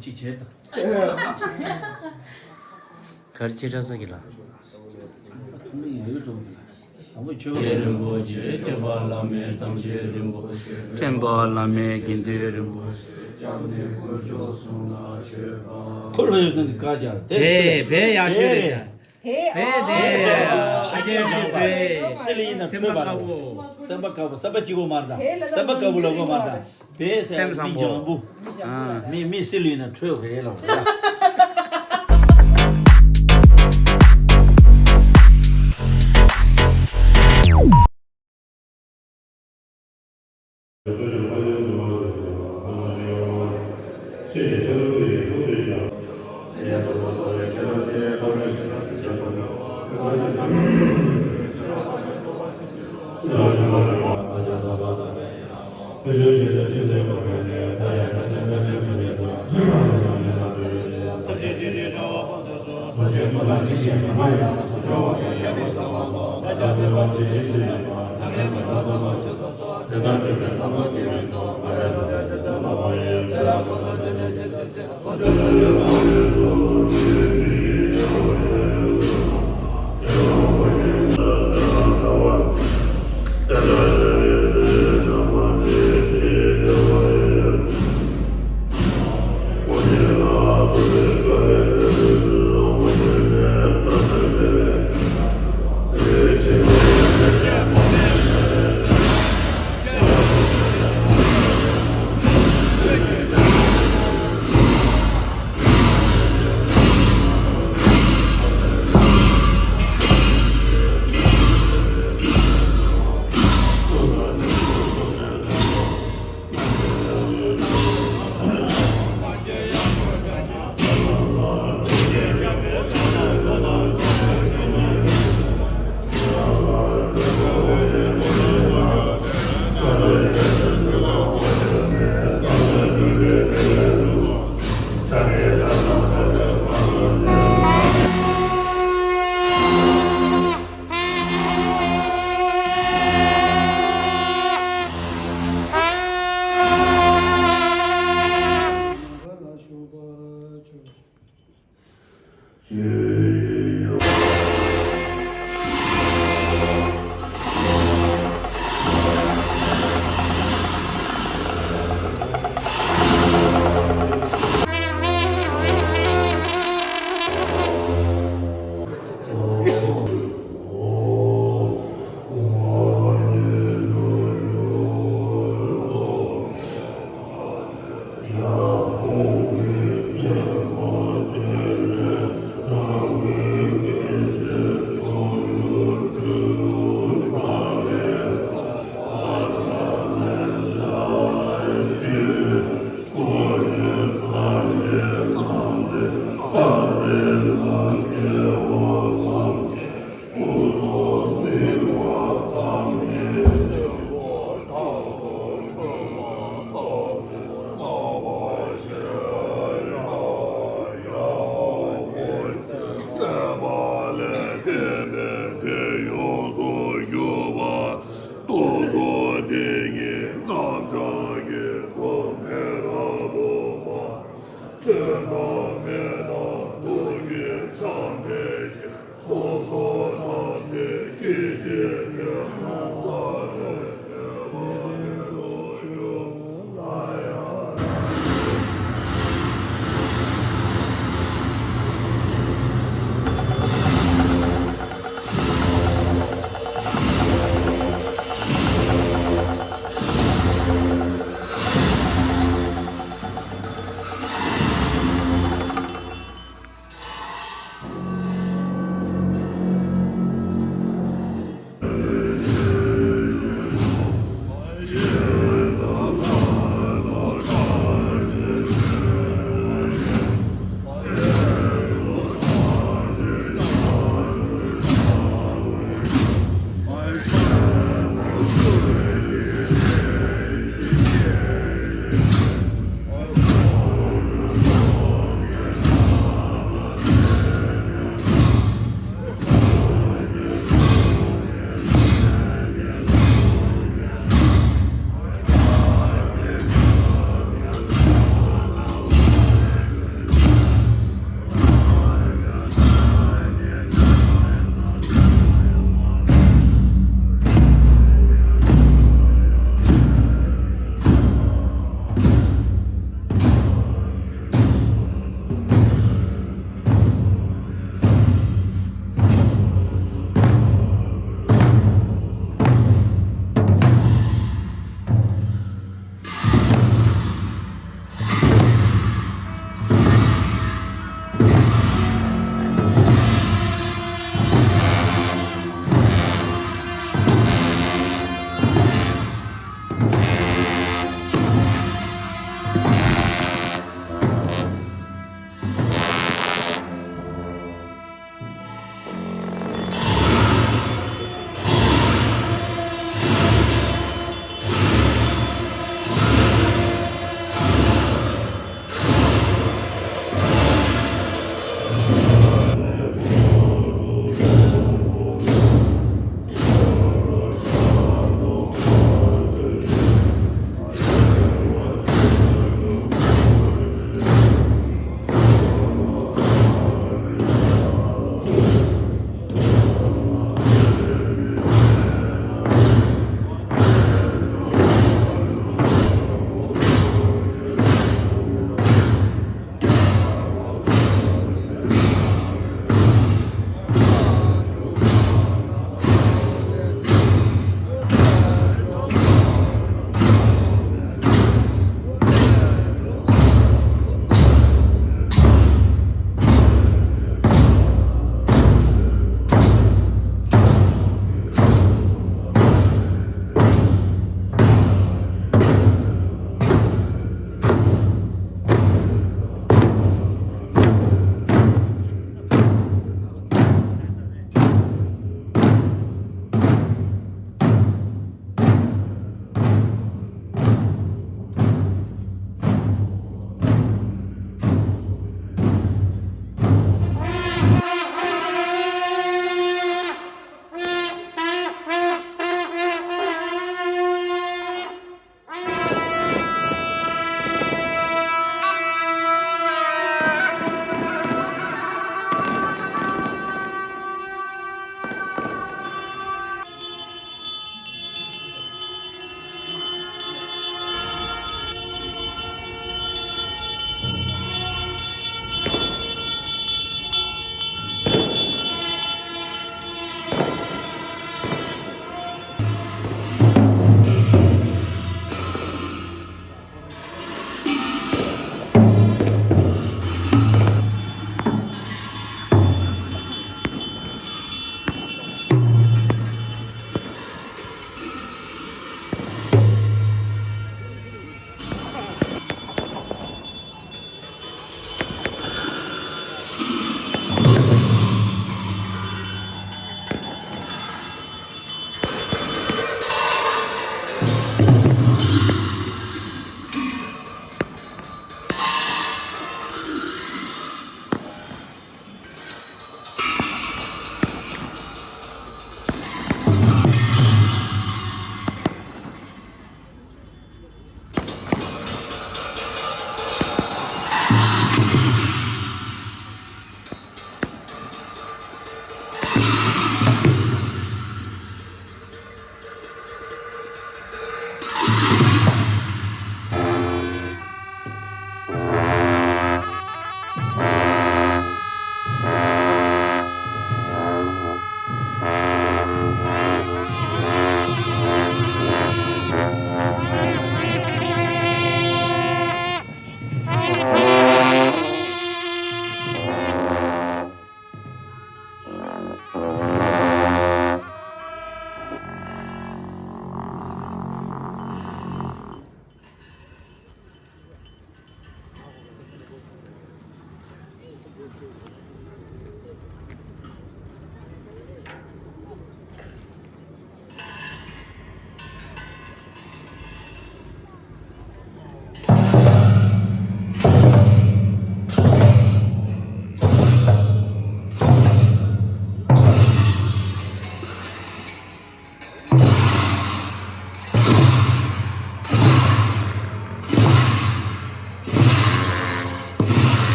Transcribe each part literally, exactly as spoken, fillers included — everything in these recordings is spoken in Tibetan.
གཅིག་བྱས་དང་། གར་ཅི་ར་ས་གི་ལ། ཐུང་མི་ཡང་ཡོད་དང་། དང་པོ་ཆོས་རྒྱལ་རིན་པོ་ཆེ་ཁྱད་པར་བླ་མེད་དམ་ཆོས་རིན་པོ་ཆེ། བསྟན་པ་བླ་མེད་དགེ་འདུན་རིན་པོ་ཆེ། སྐྱབས་གནས་དཀོན་མཆོག་གསུམ་ལ་མཆོད་པ། འཁོར་ལོ་ཡོད་ནི་བཀའ་རྒྱ་དེ་བས་བས་ཡག་ཤོས་རེད་ཤག་བས་དེ་ཤ་རྒྱལ་གྱི་བས་སེམས་དཔའ་དཀར་པོ། སེམས་དཔའ་དཀར་པོ་སེམས་དཔའ་སྐྱིད་པོ་མ་རེད་ད། སེམས་དཔའ་དཀར་པོ་ལ་གོ་མ་རེད་ད། བས་སེམས་བཟང་པོ། མི་བཟང་པོ། ཨ། མི་མི་སྲིད་ལུས་ན་འཕྲོད་རེད་ལ།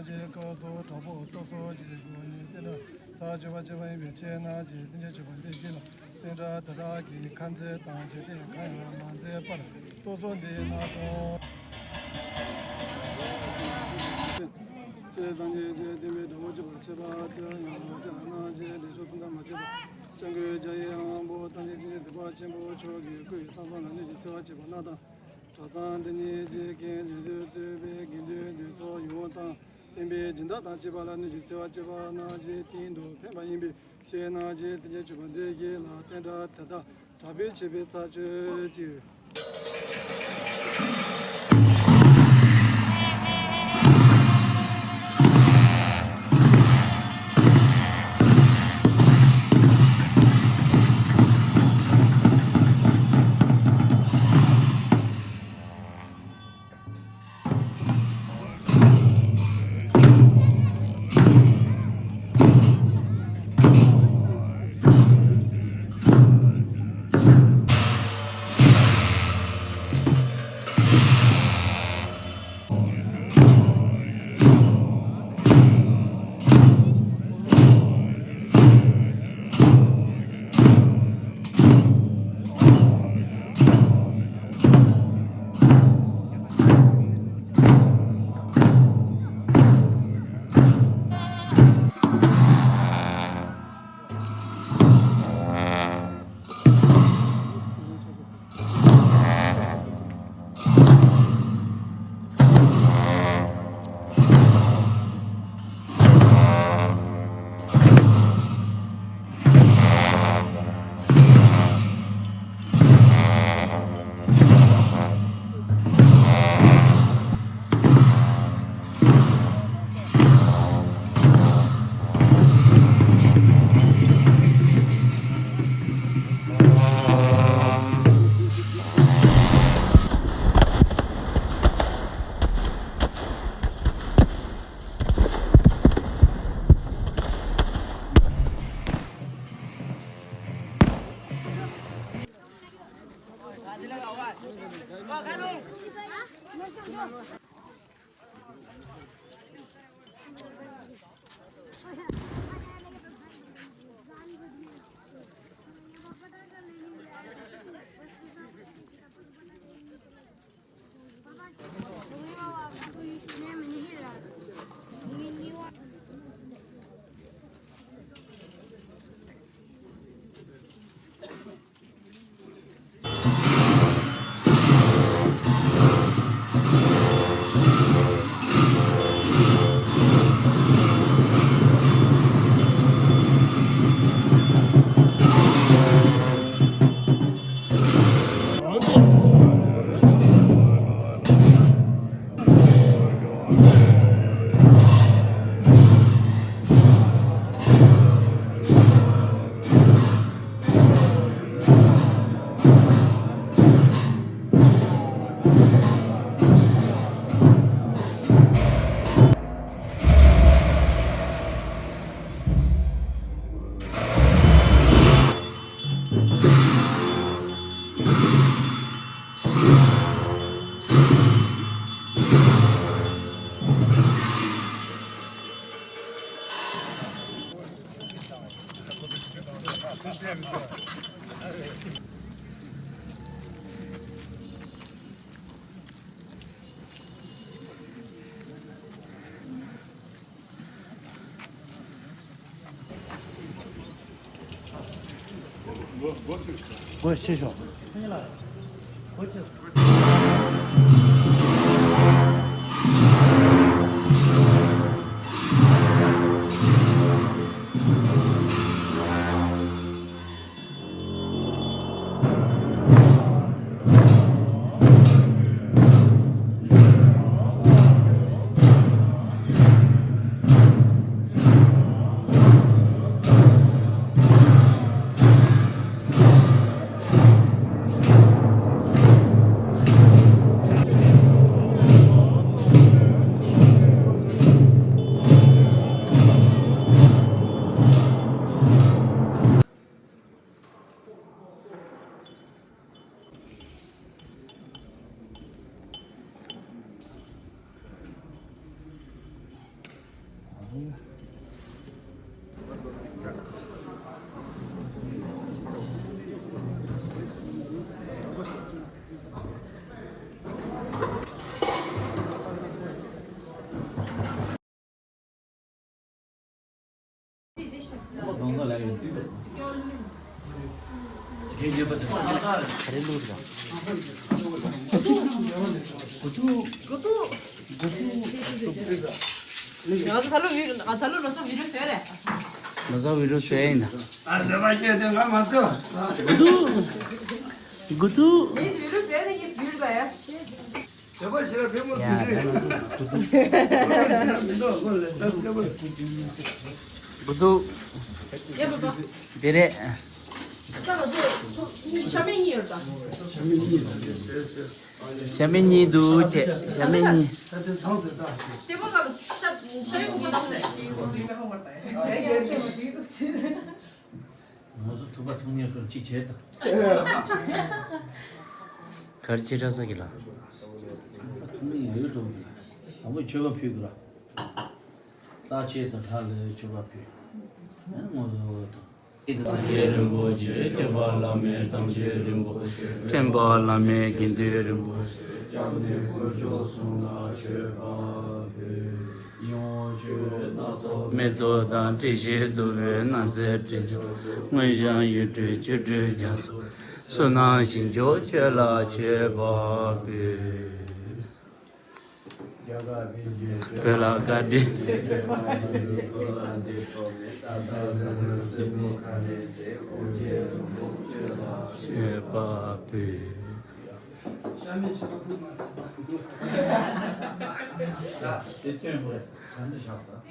ཀྱི་སྐབས་སུ་དྲག་པོ་སྟོབས་སོགས་ཀྱི་སྒོ་ནས་བསྟན་དགྲ་ཚར་གཅོད་པར་བྱེད་པ་ཡིན་པའི་ཕྱིར་ན། རྗེ་བཙུན་མཆོད་པ་འདི་གིས་ལ་བསྟན་དགྲ་དེ་དག་གི་ཁ་འཛིན་དང་བྱེད་གཏེ་གང་ཡང་མ་འཛིན་པར་སྟོབས་སོགས་འདི་ནང་དུ། ཅེས་སངས་རྒྱས་ཀྱི་བསྟན་པའི་དགྲ་བོ་གཅོད་པར་བྱེད་པ་དེ་ཡང་ལོ་ཅི་ཨ་ན་ཅེས་ལས་ཆོག་གསུམ་ལྟར་མ་བྱས་པ། སྐྱབས་མགོན་རྒྱ་ཡི་དབང་པོ་ཐམས་ཅད་མཁྱེན་ཅིང་གཟིགས་པ་ཆེན་པོ་མཆོག་གིས་སྐུ་ཡི་ས་བོན་ལ་གནོད་ཅིང་འཚེ་བར་བྱེད་པ་རྣམས་དང་། གྲྭ་ཚང་འདི་ཉིད་ཀྱི་རྐྱེན་ལས་གཙོས་པའི་དགེ་འདུན་འདུས་ཚོགས་ཡོངས་དང་། བསྟན་པའི་སྦྱིན་བདག་དང་བཅས་པ་ལ་གནོད་ཅིང་འཚེ་བར་བྱེད་པ་རྣམས་ཀྱི་སྟེང་དུ་ཕན་པ་ཡིན་པའི་ཕྱིར་ན། རྗེ་བཙུན་མཆོད་པ་འདི་གིས་ལ་བསྟན་དགྲ་དེ་དག་དྲག་པོས་ཆོད་པའི་ཚར་གཅོད་ཅིག། སྒོ་ཕྱེ་ཤོག་ང་ཚོ་ད་ལོ་བི་ང་ད་ལོ་ལོ་གསར་བི་ཌིའོ་བཟོས་རེད། ལོ་གསར་བི་ཌིའོ་བཟོས་ཡིན་ན། ཨ་ཟེར་བ་སྐད་དེ་ང་མ་ཚོ། གུ་ཐུག་གུ་ཐུག་ངས་བི་ཌིའོ་བཟོས་ནས་ངས་བཟོས་ད་ཡ། ཡ། གུ་ཐུག་ཡ་བ་བ། དེ་རེད། ས་ལ་ཚོ་ཚོ་ཤ་མེད་གཉིས་ཡོད་ད། ཤ་མེད་གཉིས་འདུག་ཅེས་ཤ་མེད་གཉིས། ང་ཚོ་ཐུབ་པ་ཐུབ་ངེས་ཁུར་གཅིག་བྱས་དང་། གར་ཅི་ར་ས་གི་ལ། ཐུབ་པ་ཐུབ་ངེས་ཡོད་དུ་དང་པོ་མཆོད་པ་ཕུལ་དགོས་ར། རྟགས་ཆོས་དང་ལྷ་ལ་མཆོད་པ་ཕུལ། ང་ཚོ་དང་། ཐམས་ཅད་རིན་པོ་ཆེ། ཐེག་པ་བླ་མེད་ཐམས་ཅད་རིན་པོ་ཆེ། ཐེག་པ་བླ་མེད་དགེ་འདུན་རིན་པོ་ཆེ། སྐྱབས་གནས་དཀོན་མཆོག་གསུམ་ལ་མཆོད་པ་ཕུལ། ཡང་མཆོད་སྣ་ཚོགས་མེ་ཏོག་དང་དྲི་ཞིམ་བདུག་སྤོས་སྣང་གསལ་དྲི་ཆབ་སྔོ་ལྗང་གཡུ་བྲིས་བཅུ་དྲུག་རྒྱ་མཚོ་བསོད་ནམས་ཞིང་མཆོག་ཁྱོད་ལ་མཆོད་པ་ཕུལ། བོད་ལ་བཀའ་དྲིན། མཆོད་པ་ཕུལ། དེ་སྟོན་དགོས་རེད། གང་དུ་བཞག་པ།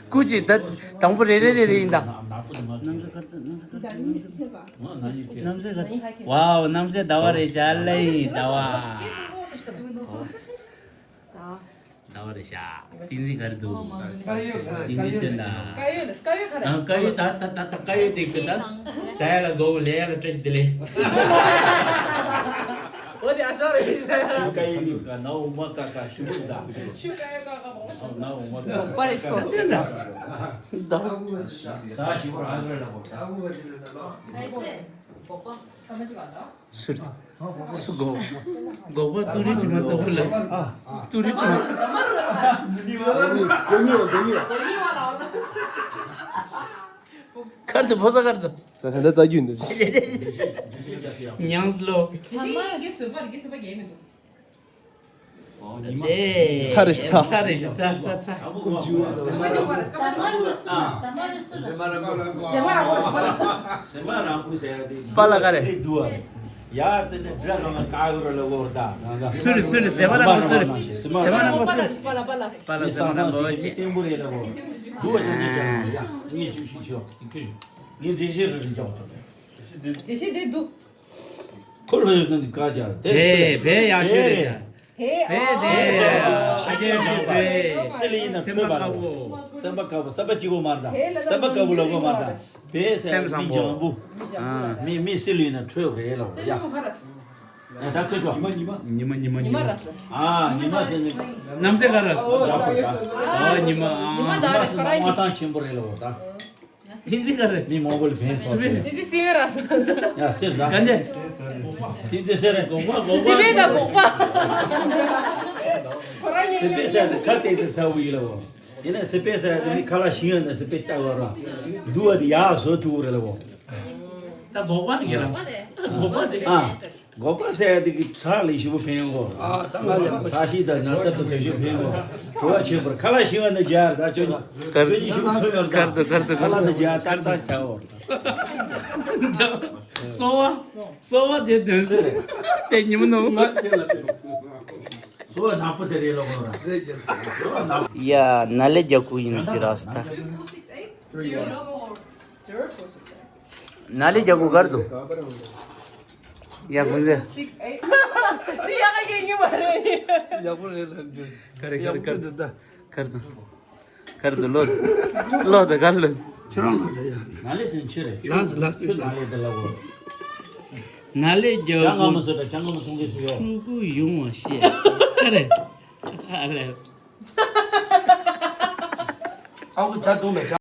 སྐུ་མཁྱེན་ད་དང་པོ་རེ་རེ་རེ་རེ་ཡིན་ད། ནམ་ཟད་གར་ཟད། ཝའོ། ནམ་ཟད་ཟླ་བ་རེད་ཤག་ལེ་ཡིན་ཟླ་བ། ཟླ་བ་རེད་ཤག་བསྟན་འཛིན་ག་རེ་འདུག་བསྟན་འཛིན་སྟོན་དང་། ཨ། དཀར་ཡོལ་ད་ད་ད་ད་དཀར་ཡོལ་དེ་གི་ད་ཟ་ཡ་ལ་དགོས་ལས་ཡ་ལ་བཀྲ་ཤིས་བདེ་ལེགས། འོ་དེ་ཨ་ཤོ་རེད་ཤག་ཤུ་དཀར་ཡོལ་ག་ན་འོ་མ་ཀ་ཀ་ཤུ་གུ་ད། ཤུ་དཀར་ཡོལ་ག་ཀ་མོ། ན་འོ་མ་ཀ་ཀ་ཀ་ཀ་ཀ། ཟ་ཤི་བ་ཨ་ར་ལ་གོ། སུ་རེད། སུ་གོ། གོ་བ་ཏུ་རི་ཅི་མ་ཚ་བུ་ལ། ཏུ་རི་ཅི་མ་ཚ། ཁར་དུ་ཕོ་ས་ཁར་དུ། ད་ད་ད་རྒྱུན་འདི། ཉང་སློ། ད་མ་གི་སུ་པར་གི་སུ་པར་གི་མི་འདུག་ཚ་རེད་ཚ། ཚ་རེད་ཚ་ཚ་ཚ། པ་ལ་ག་རེ། སུ་རེད་སུ་རེད་ཟེར་བ་རང་གོ་སུ་རེད། ཟེར་བ་རང་གོ་སུ་རེད། ཟེར་བ་རང་གོ་སུ་རེད། པ་ལ་ཟེར་བ་རང་གོ་ཅི། ངས་འགྲེལ་བཤད་རེ་རེ་རྒྱག་ཐུབ་པས། འགྲེལ་བཤད་དེ་འདུག་ཁོ་ལ་ཡོད་ཀྱི་འདུག་བཀའ་རྒྱ་དེ་བས་བས་ཡག་ཤོས་རེད་ཤག་བས་དེ་ཤ་རྒྱལ་གྲགས་པས་སེམས་པ་དཀར་པོ། སེམས་པ་དཀར་པོ་སེམས་པ་སྐྱིད་པོ་མ་རེད་ད། སེམས་པ་དཀར་པོ་ལ་གོ་མ་རེད་ད། བས་སེམས་བཟང་པོ། མི་སྐྱིད་པོ་ཡིན་ན་འཕྲོད་རེད་ལ་ཡ། ད་ཁྱོད་ཤོག་ཉི་མ་ཉི་མ་ཉི་མ་ཉི་མ་ཉི་མ་ར། ཨ་ཉི་མ་ཟེར་ནི། ནམ་ཟེར་ག་ར། ཨ་ཉི་མ་ཨ། ཉི་མ་ཟེར་ན་དངོས་ཐང་ཆེན་པོ་རེད་ལ་འོ་ད། ཐེན་ཙི་ག་རེ། མི་མང་པོ་ལ་ཕན་ཐོགས་ཏེ། ཐེན་ཙི་སི་བེ་ར་སོང་སོང་། ཡ་སྟེར་ད། ག་འདྲ། ཐེན་ཙི་སེ་རེ་གོག་པ་གོག་པ། སི་བེ་ད་གོག་པ། ཁོ་རང་ཉན་སི་པེ་ས་དེ་ཁ་གཏད་དེ་ཚ་བོ་ཡིན་ལ་འོ། ཡིན་ན་སི་པེ་ས་དེ་ནི་ཁ་ལག་ཤིང་ཡང་ན་སི་པེ་ལྟ་བ་ར། འདུ་བ་དེ་ཡག་བཟོ་ཐུབ་རེད་ལ་འོ། ད་གོག་པ་གི་ར། གོག་པ་དེ། ཨ། གོག་པ་ཟེར་ཡ་དེ་གི་ཚ་ལ་ཞིབ་པོ་ཕན་གོ། ཨ་ད་ང་ལ་ཚ་ཤི་དང་ན་ཚ་དང་དེ་ཞིབ་ཕན་གོ། བྲོ་བ་ཆེན་པོར་ཁ་ལག་ཤིང་བ་ནི་རྒྱ་ད་ཆོས་ཆོས་ཉིད་ཞིབ་པོ་ཚོད་ཡོད་ད། ཁར་དུ་ཁར་དུ་ཁ་ལག་ནི་རྒྱ་ཏག་ཏག་ཆའོ། སོ་བ་སོ་བ་དེ་དོན་སེ་དེ་ཉིན་མོ་ནོ། སོ་བ་ནག་པོ་དེ་རེད་ལོ་གོ་ར། ཡ་ན་ལེ་རྒྱ་ཁུ་ཡིན་གྱི་ར་སི་ད། ན་ལེ་རྒྱ་ཁུ་གར་དུ། ཡ་ཁུ་ཟེ། དེ་ཡག་ག་ཡིན་ཉི་མ་རེད། ཡག་པོ་རེད་ལ་འདྲ། གར་གར་གར་དུ་ད། གར་དུ། གར་དུ་ལོ། ལོ་ད་གར་ལོ། ཁྱེད་རང་ལ་ད་ཡ། ན་ལེ་ཟེར་ཆེ་རེད། ལགས་སོ་ལགས་སོ། ཁྱོད་ན་ལེ་ད་ལ་གོ། ན་ལེ་རྒྱ་ཁུ། ཅང་ང་མ་སོ་ད་ཅང་ང་མ་སོང་གི་སུ་ཡོ། ཕྲུ་གུ་ཡོང་བ་ཤེས་ག་རེ། ཨ་ལས། ཨ་ཁུ་ཇ་བཏུང་མེད་ཇ།